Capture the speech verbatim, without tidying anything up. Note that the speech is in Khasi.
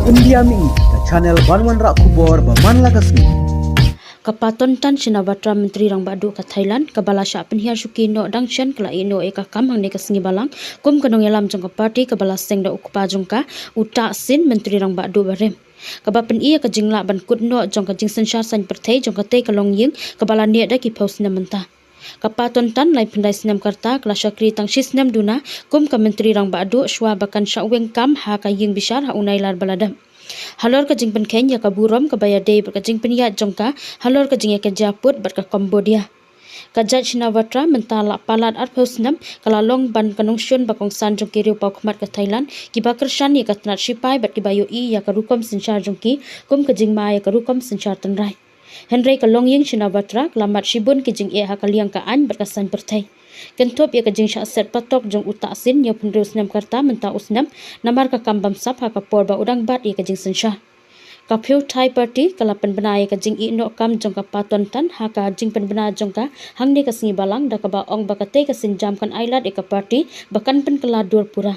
India Mihi, ka channel ban wanrah khubor ba man la ka sngi. Ka Paetongtarn Shinawatra, Myntri Rangbah Duh ka Thailand, kaba la shah pynhiar shuki noh dang shen, ka la ïeh noh ïa ka kam hangne ka sngi Balang kum ka nongïalam jong ka party kaba la seng da u kpa jong ka, u Thaksin, Myntri Rangbah Duh barim, kaba pyni ïa ka jinglah ban kut noh jong ka jingsynshar saiñ pyrthei jong katei ka longïing kaba la neh da ki phew snem mynta. Ka Paetongtarn, laiphew khyndai snem ka rta, ka la shakri tang shi snem duna kum ka Myntri Rangbah Duh shuwa ba kan shah weng kam ha ka ïing bishar ha u Nailar ba la dep. Halor ka jingpynkheiñ ïa ka burom kaba ïadei bad ka jingpynïaid jong ka halor ka jingïakajia pud bad ka Cambodia, ka jait Shinawatra mynta la palat arphew snem, ka la long ban ka nongshun ba kongsan jong ki riewpawkhmat ka Thailand kiba kyrshan ïa ka tnat shipai bad kiba ïohi ïa ka rukom synshar jong ki kum ka jingma ïa ka rukom synshar tynrai. Hynrei ka longïing Shinawatra ka la mad shibun ki jingeh ha ka liang ka aiñ bad ka saiñ pyrthei. Kynthup ïa ka jingshah set patok jong u Thaksin, ïa u pynriew snem ka rta mynta u snem, namar ka kam bamsap ha ka por ba u dang bat ïa ka jingsynshar. Ka Pheu Thai Party ka la pynbna ïa ka jingïeh noh kam jong ka Paetongtarn ha ka jingpynbna jong ka hangne ka sngi Balang, da kaba ong ba katei ka sienjam kan ailad ïa ka party ba kan pynkylla dur pura.